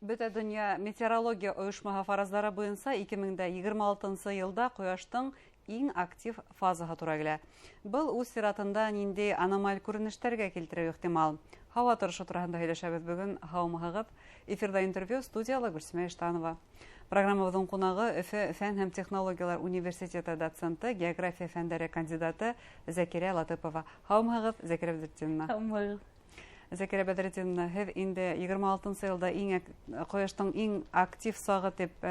Бөтә донъя метеорология ойошмаһы фараздары буйынса 2026 йылда ҡояштың иң актив фазаһы тура килә. Был үҙ сиратында ниндәй аномаль күренештәргә килтереүе ихтимал. Һауа торошо тураһында һөйләшәбеҙ бөгөн. Һаумыһығыҙ! Эфирҙа интервью, студияла Гөлсимә Иштанова. Программабыҙҙың ҡунағы Өфө фән һәм технологиялар университеты доценты, география фәндәре кандидаты Зәкирә Латыпова. Һаумыһығыҙ, Зәкирә Бәҙретдиновна! Һаумыһығыҙ! Зәкирә Бәҙретдиновна, һеҙ инде 26-нсы йылда иң ҡояштың иң актив сағы тип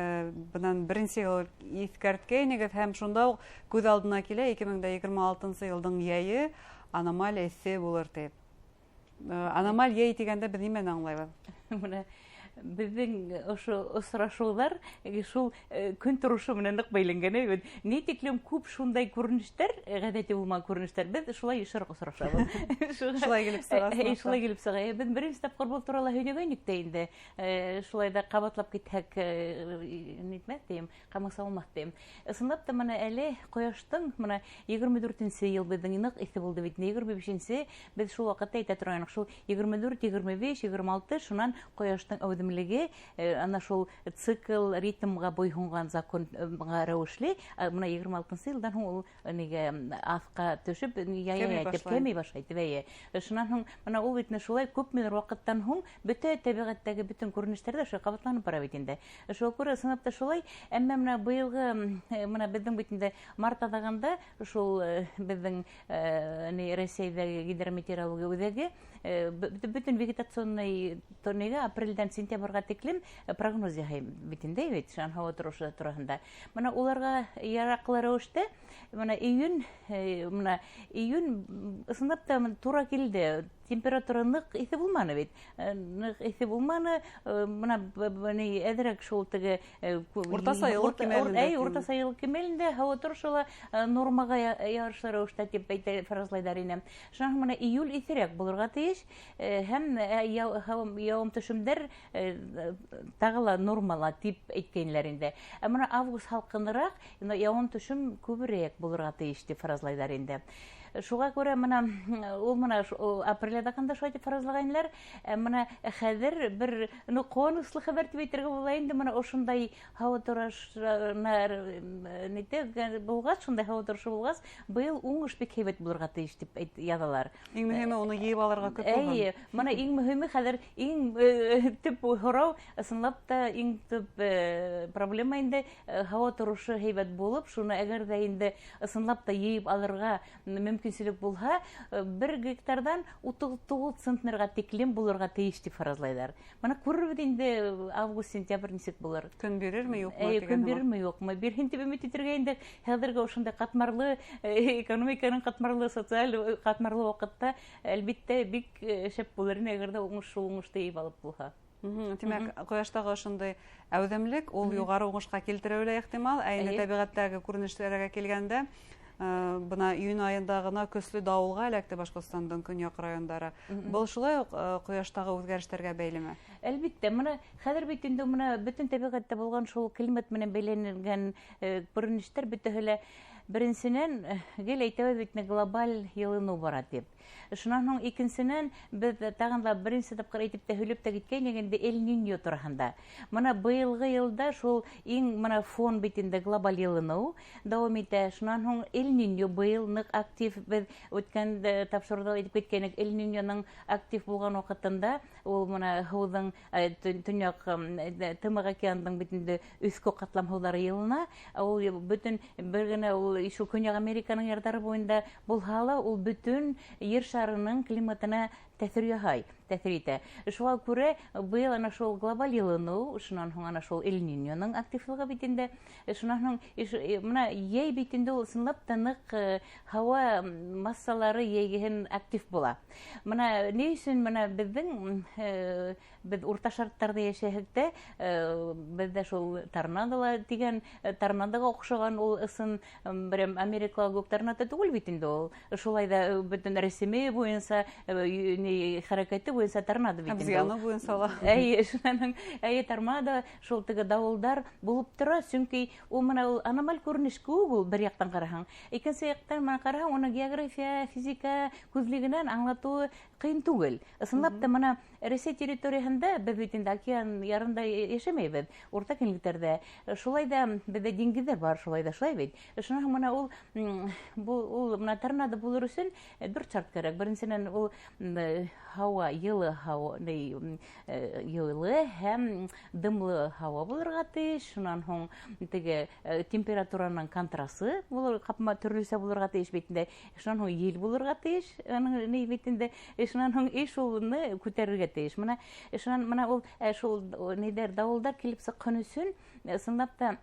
бынан беренсе йыл иҫкәрткәйнегеҙ, һәм шунда уҡ күҙ алдына килә 2026 йылдың йәйе аномаль эҫе булыр тип. Аномаль йәй тигәндә беҙ нимәне аңлайбыҙ? Бына беҙҙең ошо осрашыуҙар шул көн торошо менән ныҡ бәйләнгән бит. Ни тиклем күп шундай күренештәр, ғәҙәти булмаған күренештәр, беҙ шулай йышыраҡ осрашабыҙ. Шулай килеп сыға. Шулай килеп сыға. Беҙ беренсе тапҡыр был турала һөйләгәйнек тә инде. Шулай ҙа ҡабатлап китһәк, нитмәҫ тием, ҡамасауламаҫ тием. Ысынлап та бына әле ҡояштың бына 24-нсе йыл беҙҙең ныҡ эҫе булды бит. 25-нсе беҙ шул ваҡытта әйтә торғайныҡ, шул 24, 25, 26 шунан ҡояштың әүҙемлеге, ана шул цикл ритмға буйһонған законға рәүешле, бына 26-нсы йылдан һуң ул нигә аҫҡа төшөп, яя тип кәмей башлай тип, әйе. Шунан һуң бына ул бит шулай күпмелер ваҡыттан һуң бөтә тәбиғәттәге бөтөн күренештәр ҙә шулай ҡабатланып бара бит инде. Шуға күрә ысынлап та шулай, әммә бына быйылғы, бына беҙҙең бит инде март аҙағында шул беҙҙең ни Рәсәйҙәге гидрометеорология үҙәге бөтөн вегетационный тоннега апрелдән сентябргә тиклем прогноз яһай бит инде, бит шунан һауа торошо тураһында. Бына уларға яраҡлы рәүештә бына июнь, бына июнь ысынлап та тура килде. Температура ныҡ эҫе булманы бит. Ныҡ эҫе булманы. Бына ни әҙерәк шул теге, Уртаса йылылыҡ кимәлендә. Әй, уртаса йылылыҡ кимәлендә һауа торошо ла нормаға ярышлы рәүештә тип әйтә фаразлайҙар ине. Шунан һуң бына июль эҫерәк булырға тейеш. Һәм яуым төшөмдәр тағы ла нормала тип әйткәйнеләр инде. Ә бына август һалҡыныраҡ, яуым төшөм күберәк булырға тейеш тип фаразлайҙар инде. Шуға күрә бына ул бына апрель аҙағында шулай тип фаразлағайнылар. Ә бына хәҙер бер, ну, ҡыуаныслы хәбәр тип әйтергә була инде, бына ошондай һауа торошона нитә булғас, шундай һауа торошо булғас, быйыл уңыш бик һәйбәт булырға тейеш тип яҙалар. Иң мөһиме уны йыйып алырға көп булған. Эйе, бына иң мөһиме хәҙер иң төп һорау, ысынлап та иң төп проблема инде, һауа торошо һәйбәт булып, шуны әгәр ҙә инде ысынлап та йыйып алырға мөмкинселек булһа, бер гектарҙан 39 центнерға тиклем булырға тейеш тип фаразлайҙар. Бына күрербеҙ инде август, сентябрь нисек булыр. Көн бирерме, юҡмы Эйе, тигән көн һымаҡ. бирерме, юҡмы? Бирһен тип өмөт итергә инде хәҙерге ошондай ҡатмарлы, экономиканың ҡатмарлы, социаль ҡатмарлы ваҡытта, әлбиттә, бик шәп булыр ине, әгәр ҙә шул уңышты йыйып алып булһа. Тимәк, ҡояштағы ошондай әүҙемлек ул юғары уңышҡа килтереүе лә ихтимал. Ә инде тәбиғәттәге күренештәргә килгәндә, бына июнь айында ғына көслө дауылға эләкте Башҡортостандың көньяҡ райондары. Был шулай уҡ ҡояштағы үҙгәрештәргә бәйлеме? Әлбиттә, бына хәҙер бит инде бына бөтөн тәбиғәттә булған шул климат менән бәйләнгән күренештәр бөтәһе лә беренсенән, гел әйтәбеҙ бит инде, глобаль йылыныу бара тип. Шунан һуң икенсенән беҙ тағын ла беренсе тапҡыр әйтеп тә һөйләп тә киткәйнек инде Эль-Ниньо тураһында. Бына быйылғы йылда шул иң бына фон бит инде глобаль йылыныу дауам итә. Шунан һуң Эль-Ниньо быйыл ныҡ актив, беҙ үткән тапшырыуҙа әйтеп киткәйнек, Эль-Ниньоның актив булған ваҡытында ул бына һыуҙың төньяҡ Тымыҡ океандың бит инде өҫкө ҡатлам һыуҙары йылына, ул бөтөн бер генә ул шул Көньяҡ Американың ярҙары буйында булһа ла, ул бөтөн ер шарының климатына тәьҫир яһай, тәьҫир итә. Шуға күрә быйыл ана шул глобаль йылыныу, шунан һуң ана шул Эль-Ниньоның активлығы бит инде, шунан һуң бына йәй бит инде ул ысынлап та ныҡ һауа массалары йәйгеһен актив була. Бына ни өсөн бына беҙ урта шарттарҙа йәшәһәк тә, беҙҙә шул торнадола тигән, торнадоға оҡшаған ул ысын берәм Америкала күк торнадо түгел бит инде ул. Шулай ҙа бөтөн рәсеме буйынса, хәрәкәте буйынса торнадо бит инде. Яны буйынса ла. Әйе, шунан әйе, торнадо, шул теге давылдар булып тора, сөнки ул менә ул аномаль күренеш кеүек ул бер яҡтан ҡараһаң. Икенсе яҡтан менә ҡараһаң, уны география, физика күҙлегенән аңлатыуы ҡыйын түгел. Ысынлап та мына Рәсәй территорияһында беҙ бит инде океан ярында йәшәмәйбеҙ, урта киңлектәрҙә. Шулай ҙа беҙҙә диңгеҙҙәр бар, шулай ҙа шулай бит. Шунан һуң мына ул ул мына торнадо булыр өсөн дүрт шарт кәрәк. Беренсенән, ул һауа, йылы һауа, йылы һәм дымлы һауа булырға тейеш. Шунан һуң теге температураның контрасты булыр, ҡапма төрлөсә булырға тейеш бит инде. Шунан һуң ел булырға тейеш, аның ни бит инде. Шунан һуң шулны күтәрергә тейеш. Мына шунан мына ул шул ниҙәр дауылдар килеп сыҡҡан өсөн ысынлап та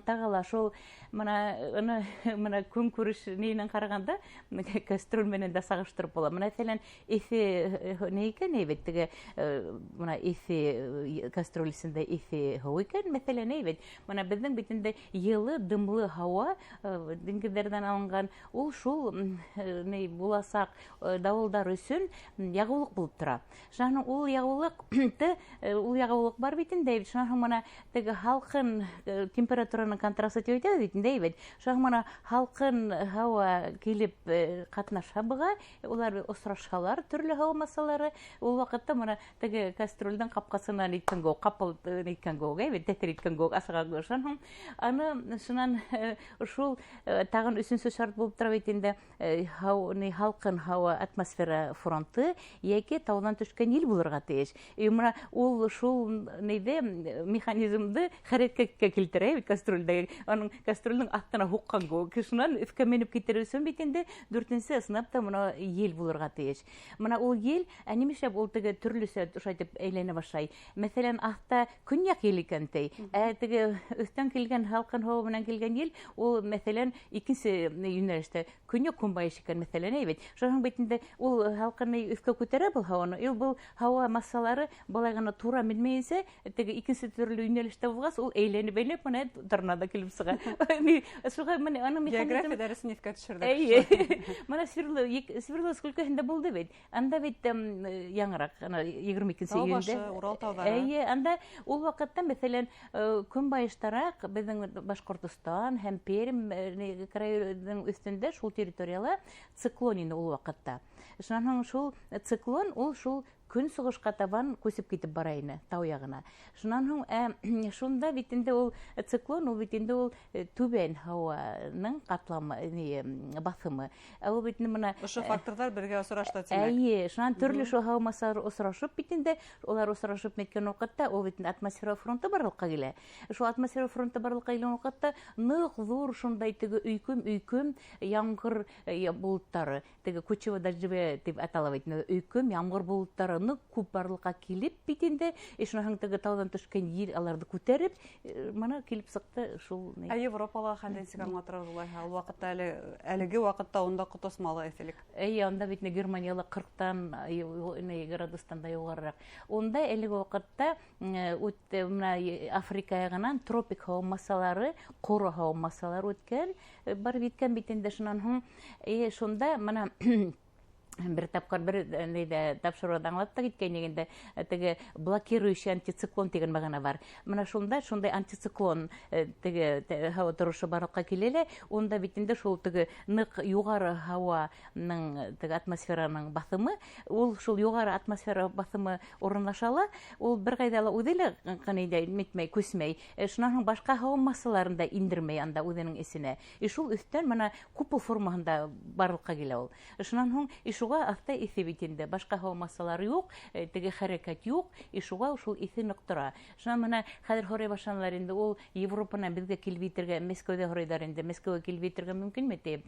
тағы ла шул мына уны мына көнкүреш нейенән ҡарағанда кастрюль менән дә сағыштырып була. Мына мәҫәлән, эҫе ни икән, ни бит теге мына эҫе кастрюль эсендә эҫе һыу икән, мәҫәлән, ни бит. Мына беҙҙең бит инде йылы, дымлы һауа диңгеҙҙәрҙән алынған, ул шул ни буласаҡ дауылдар өсөн яғыулыҡ булып тора. Шунан ул яғыулыҡ ул яғыулыҡ бар бит инде. Шунан һуң мына теге һалҡын температураның контрасты тип әйтәбеҙ бит инде, бит. Шунан мына һалҡын һауа килеп ҡатнаша быға, улар осрашалар төрлө һауа массалары. Ул ваҡытта мына теге кастрюлдең ҡапҡасынан иткән кеүек, ҡапыл иткән кеүек, бит, тәҫир иткән кеүек асыға. Шунан һуң аны шунан шул тағын өсөнсө шарт булып тора бит инде, һалҡын һауа атмосфера фронты йәки тауҙан төшкән ел булырға тейеш. Мына ул шул нейҙе механизмды хәрәкәткә килтерә бит кастрюлдәге. Аның кастрюлдең аҫтына һуҡҡан кеүек. Шунан өҫкә менеп китер өсөн бит инде дүртенсе ысынлап та мына ел булырға тейеш. Мына ул ел, ә нимәшәп ул теге төрлөсә ошолай итеп әйләнә башлай. Мәҫәлән, аҫта көньяҡ ел икән ти. Ә теге өҫтән килгән һалҡын һауа менән килгән ел, ул мәҫәлән икенсе йүнәлештә көньяҡ көнбайыш икән, мәҫәлән, әй бит. Шуның бит инде ул һалҡын өҫкә күтәрә был һауаны. Ил был һауа массалары былай ғына тура менмәйенсә, теге икенсе төрлө йүнәлештә булғас, ул әйләнеп-әйләнеп мына торнадо килеп сыға. Шуға мына аның механизм география дәресен иҫкә төшөрҙөк. Эйе. Мына Свердловск өлкәһендә булды бит. Анда бит яңыраҡ, ана 22 июндә. Урал тауҙары. Эйе, анда ул ваҡытта, мәҫәлән, көнбайыштараҡ беҙҙең Башҡортостан һәм Пермь крайының өҫтөндә шул территорияла циклон ине ул ваҡытта. Шунан һуң шул циклон ул шул көнсығышҡа табан күсеп китеп бара ине тау яғына. Шунан һуң шунда бит инде ул циклон, ул бит инде ул түбән һауаның ҡатламы, ни баҫымы. Ул бит инде мына ошо факторҙар бергә осрашты тимәк. Эйе, шунан төрлө шул һауа массалары осрашып бит инде, улар осрашып неткән ваҡытта ул бит инде атмосфера фронты барлыҡҡа килә. Шул атмосфера фронты барлыҡҡа килгән ваҡытта ныҡ ҙур шундай теге өйкөм-өйкөм ямғыр болоттары, теге кучево-дождевые тип атала бит инде, өйкөм ямғыр болоттары ныҡ күп барлыҡҡа килеп бит инде, шунан һуң теге тауҙан төшкән ел аларҙы күтәреп, мына килеп сыҡты шул. Ә Европала хәлде нисек аңлатырығыҙ улайһа? Ул ваҡытта әле, әлеге ваҡытта унда ҡотосмалы эҫелек. Эйе, унда бит инде Германияла 40-тан градустан да юғарыраҡ. Унда әлеге ваҡытта мына Африка яғынан тропик һауа массалары, ҡоро һауа массалары үткән, барып еткән бит инде. Шунан һуң шунда мына бер тапҡыр бер нейҙә тапшырыуҙа аңлатып та киткәйнек инде, теге блокирующий антициклон тигән мәғәнә бар. Мына шунда шундай антициклон теге һауа торошо барлыҡҡа килә лә, унда бит инде шул теге ныҡ юғары һауаның теге атмосфераның баҫымы, ул шул юғары атмосфера баҫымы урынлаша ла, ул бер ҡайҙа ла үҙе лә ҡанайҙа нитмәй, күсмәй. Шунан һуң башҡа һауа массаларын да индермәй анда үҙенең эсенә. Шул өҫтән мына купол формаһында барлыҡҡа килә ул. Шунан һуң шуға аҫта эҫе бит инде, башҡа һауа массалары юҡ, теге хәрәкәт юҡ, шуға шул эҫе ныҡ тора. Шунан мына хәҙер һорай башланылар инде, ул Европанан беҙгә килеп етергә, Мәскәүҙә һорайҙар инде, Мәскәүгә килеп етергә мөмкинме тип.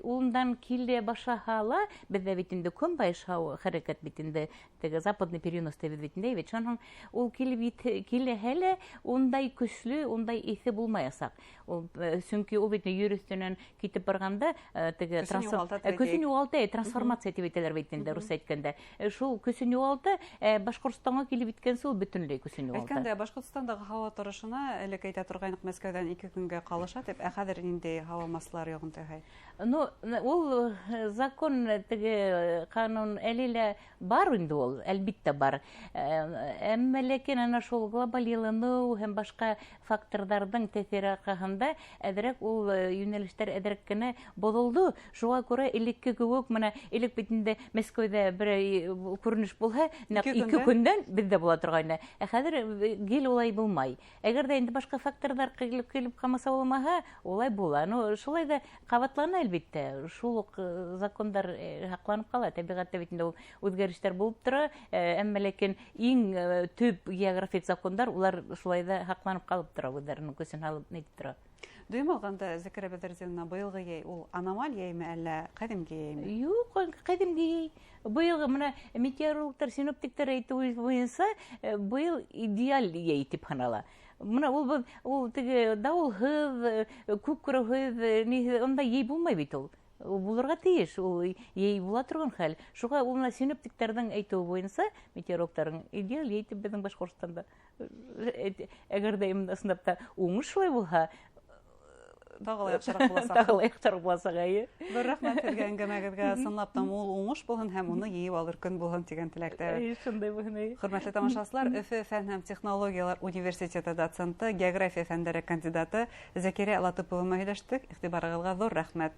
Ундан килә башлаһа ла, беҙҙә бит инде көнбайыш һауа хәрәкәт бит инде, теге западный перенос тибеҙ бит инде, бит. Шунан һуң ул килеп киләһә лә, ундай көслө, ундай эҫе булмаясаҡ. Ул, сөнки ул бит ер өҫтөнән китеп барғанда, теге Көсөн юғалта, трансформация тип әйтәләр бит инде рус әйткәндә. Шул көсөн юғалта, Башҡортостанға килеп еткәнсе ул бөтөнләй көсөн юғалта. Әйткәндә, Башҡортостандағы һауа торошона элек әйтә торғайныҡ, Мәскәүҙән 2 көнгә ҡалыша тип, ә хәҙер ниндәй һауа массалары йоғонто яһай? Ну, ул закон, теге ҡанун әле лә бар инде ул, әлбиттә бар. Әммә ләкин ана шул глобаль йылыныу һәм башҡа факторҙарҙың тәьҫире арҡаһында әҙерәк ул йүнәлештәр әҙерәк кенә боҙолдо. Шуға күрә элекке кеүек, мына элек бит инде Мәскәүҙә берәй күренеш булһа, нәҡ 2 көндән беҙҙә була торғайны. Ә хәҙер гел улай булмай. Әгәр ҙә инде башҡа факторҙар килеп ҡамасауламаһа, улай була. Ну, шулай ҙа ҡабатлана әлбиттә. Шул уҡ закондар һаҡланып ҡала. Тәбиғәттә бит инде ул үҙгәрештәр булып тора, әммә ләкин иң төп географик закондар улар шулай ҙа һаҡланып ҡалып тора, үҙҙәренең көсөн алып нитеп тора. Дөйөм алғанда, Зәкирә Бәҙерҙиновна, быйылғы йәй ул аномаль йәйме, әллә ҡәҙимге йәйме? Юҡ, ҡәҙимге йәй. Быйылғы мына метеорологтар, синоптиктар әйтеүе буйынса, быйыл идеаль йәй тип һанала. Мына ул теге дауылһыҙ, күк күрәүһеҙ, ниһеҙ, ундай йәй булмай бит ул. Ул булырға тейеш, ул йәй була торған хәл. Шуға ул мына синоптиктарҙың әйтеүе буйынса, метеорологтарҙың идеаль йәй тип беҙҙең Башҡортостанда. Әгәр ҙә ысынлап та уңыш шулай булһа, Тағы ла яҡшыраҡ буласаҡ. Тағы ла яҡшыраҡ буласаҡ, эйе. Ҙур рәхмәт һеҙгә әңгәмәгеҙгә. Ысынлап та мул уңыш булһын һәм уны йыйып алыр көн булһын тигән теләктә. Эйе, шундай булһын, эйе. Хөрмәтле тамашасылар, Өфө фән һәм технологиялар университеты доценты, география фәндәре кандидаты Зәкирә Латыпова менән һөйләштек. Иғтибарығыҙға ҙур рәхмәт.